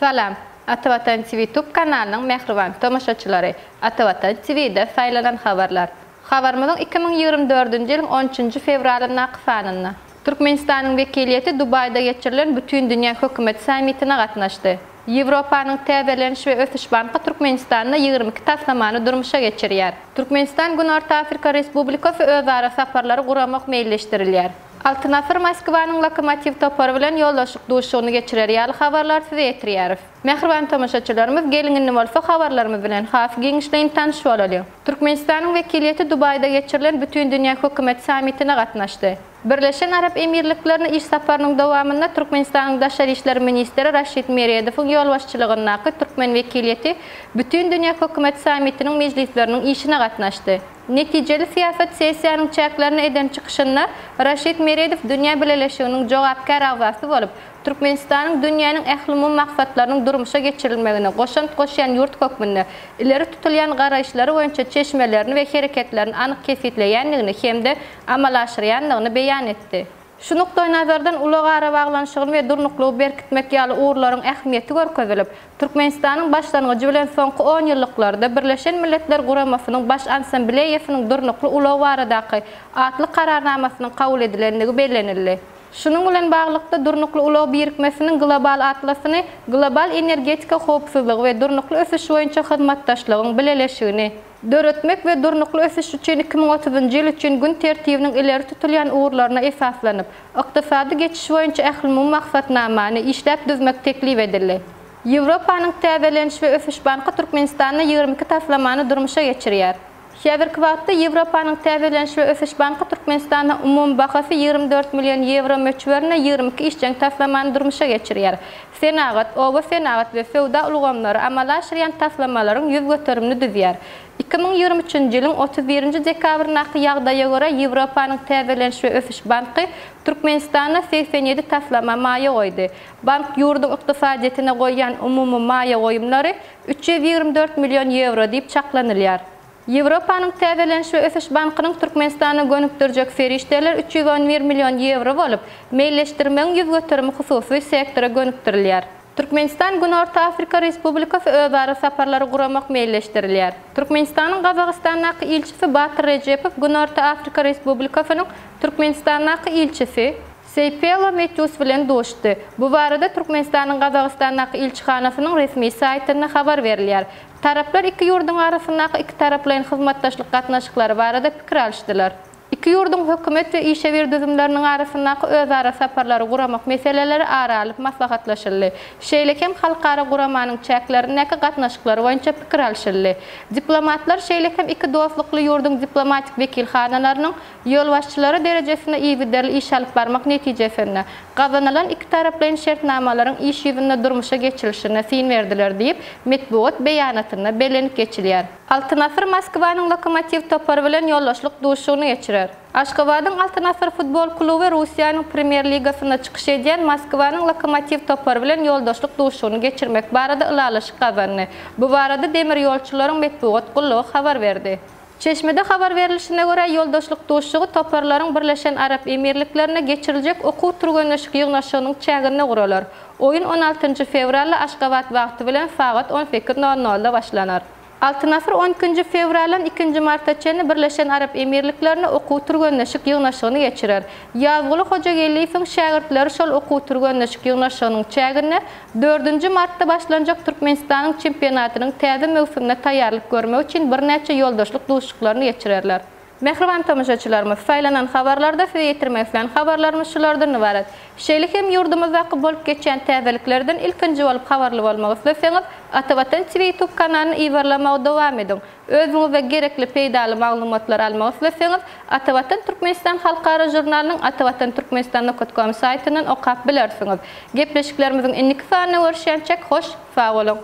Salam, Atavatan TV tube kanalynyň mähriban tomaşaçylary! Atavatan TV-de saýlanan habarlar. Habarymyzyň 2024-nji ýylyň on üçünji fewralyndaky sanynda. Türkmenistanyň wekiliýeti Dubaýda geçirilen Bütindünýä hökümet sammitine gatnaşdy. Ýewropanyň Täzeleniş we ösüş banky Türkmenistanda 22 taslamany durmuşa geçirýär. Türkmenistan-Günorta Afrika Respublikasy özara saparlary guramak meýilleşdirilýär. Altyn Asyr Moskwanyň Lokomotiw topary bilen ýoldaşlyk duşuşygyny geçirer ýaly habarlary size ýetirýäris. Mähriban tomaşaçylarymyz, geliň indi bolsa habarlarymyz bilen has giňişleýin tanyş bolalyň. Türkmenistanyň wekiliýeti Dubaýda geçirilen Bütindünýä hökümet sammitine gatnaşdy. Birleşen Arap Emirliklerine iş saparynyň dowamynda Türkmenistanyň daşary işler ministri Raşid Meredowyň ýolbaşçylygyndaky türkmen wekiliýeti Bütindünýä hökümet sammitiniň mejlisleriniň işine gatnaşdy. Netijeli syýasat sessiýanyň çäklerinde eden çykyşynda Raşid Meredow dünýä bileleşiginiň jogapkär agzasy bolup, Türkmenistanyň dünýäniň ählumumy maksatlarynyň durmuşa geçirilmegine goşant goşýan ýurt hökmünde ileri tutulýan garaýyşlary boýunça çeşmelerini we hereketlerini anyk kesgitleýändigini hem-de amala aşyrýandygyny beýan etdi. Şu nukdaýnazardan ulag arabaglanyşygyny we durnuklygy berkitmek ýaly ugurlaryň ähmiýeti görkezilip, Türkmenistanyň başlangyjy bilen soňky onýyllyklarda Birleşen Milletler Guramasynyň Baş Ansambleýasynyň Durnukly ulag baradaky atly Kararnamasynyň kabul edilendigi bellenildi. Şunuň bilen baglylykda, Durnukly ulag birikmesiniň Global atlasyny, global energetika howpsuzlygy we durnukly ösüş boýunça hyzmatdaşlygyň bileleşigini döretmek we durnukly ösüş üçin 2030-njy ýyl üçin gün tertibiniň ileri tutulýan ugurlaryna esaslanyp, ykdysady geçiş boýunça ählumumy maksatnamany işläp düzmek teklip edildi. Ýewropanyň Täzeleniş we ösüş banky Türkmenistanda 22 taslamany durmuşa geçirýär. Häzirki wagtda Ýewropanyň Täzeleniş we ösüş banky Türkmenistanda umumy bahasy 24 million ýewro möçberinde 22 işjeň taslamany durmuşa geçirýär. Senagat, oba senagat we söwda ulgamlary amala aşyrýan taslamalaryň 100 göterimini düzýär. 2023-nji ýylyň 31-nji dekabryndaky ýagdaýa görä Ýewropanyň Täzeleniş we ösüş banky Türkmenistanda 87 taslama maýa goýdy. Bank ýurduň ykdysadyýetine goýýan umumy maýa goýumlary 324 million ýewro diýip çaklanylýar. Ýewropanyň Täzeleniş we ösüş bankynyň Türkmenistana gönükdirjek serişdeleri 311 million ýewro bolup, meýilleşdirmegiň 100 göterimi hususy sektora gönükdirilýär. Türkmenistan-Günorta Afrika Respublikasy özara saparlary guramak meýilleşdirilýär. Türkmenistanyň Gazagystandaky ilçisi Batyr Rejepow Günorta Afrika Respublikasynyň Türkmenistandaky ilçisi Seýpelo Metýus bilen duşdy. Bu barada Türkmenistanyň Gazagystandaky ilçihanasynyň resmi saýtynda habar berilýär. Taraplar iki ýurduň arasyndaky ikitaraplaýyn hyzmatdaşlyk gatnaşyklary barada pikir alyşdylar. Iki ýurduň hökümet we işewür düzümleriniň arasyndaky özara saparlary guramak meseleleri ara alyp maslahatlaşyldy. Şeýle hem halkara guramanyň çäklerindäki gatnaşyklar boýunça pikir alşyldy. Diplomatlar şeýle hem iki dostlukly ýurduň diplomatik wekilhanalarynyň Ýolbaşçylary derejesinde yzygiderli iş alyp barmak netijesinde, gazanylan ikitaraplaýyn şertnamalaryň iş ýüzünde durmuşa geçirilişine syn berdiler diýip, metbugat beýanatynda bellenip geçilýär. Altyn Asyr Moskwanyň Lokomotiw topary bilen ýoldaşlyk duşuşygyny geçirer. Aşgabadyň Altyn Asyr futbol kluby Russiýanyň Premýer-ligasynda çykyş edýän Moskwanyň Lokomotiw topary bilen ýoldaşlyk duşuşygyny geçirmek barada ylalaşyk gazandy. Bu barada demirýolçularyň metbugat gullugy habar berdi. Çeşmede habar berlişine görä, ýoldaşlyk duşuşygy toparlaryň Birleşen Arap Emirliklerinde geçiriljek okuw-türgenleşik ýygnaşygynyň çäginde guralar. Oýun on altynjy fewralda Aşgabat wagty bilen sagat on sekiz nol nolda başlanar. Altyn Asyr on ikinji fewraldan ikinji marta çenli Birleşen Arap Emirliklerinde okuw-türgenleşik ýygnaşygyny geçirer. Ýazguly Hojageldiýewiň şägirtleri şol okuw-türgenleşik ýygnaşygynyň çäginde Dördünji martda başlanjak Türkmenistanyň çempionatynyň täze möwsümine taýýarlyk görmek üçin birnäçe ýoldaşlyk duşuşyklaryny geçirerler. Mähriban tomaşaçylarymyz, saýlanan habarlarda size ýetirmek islän habarlarymyz şulardan ybarat. Şeýle hem ýurdumyzdaky bolup geçýän täzeliklerden ilkinji bolup habarly bolmak isleseňiz, Atavatan TV YouTube kanalyny yzarlamagy dowam ediň. Özüňize gerekli peýdaly maglumatlary almak isleseňiz, Atavatan Türkmenistan halkara žurnalynyň atavatanturkmenistan nokat kom saýtyndan okap bilersiňiz. Gepleşiklerimiziň indiki sanynda görüşýänçäk hoş sag boluň!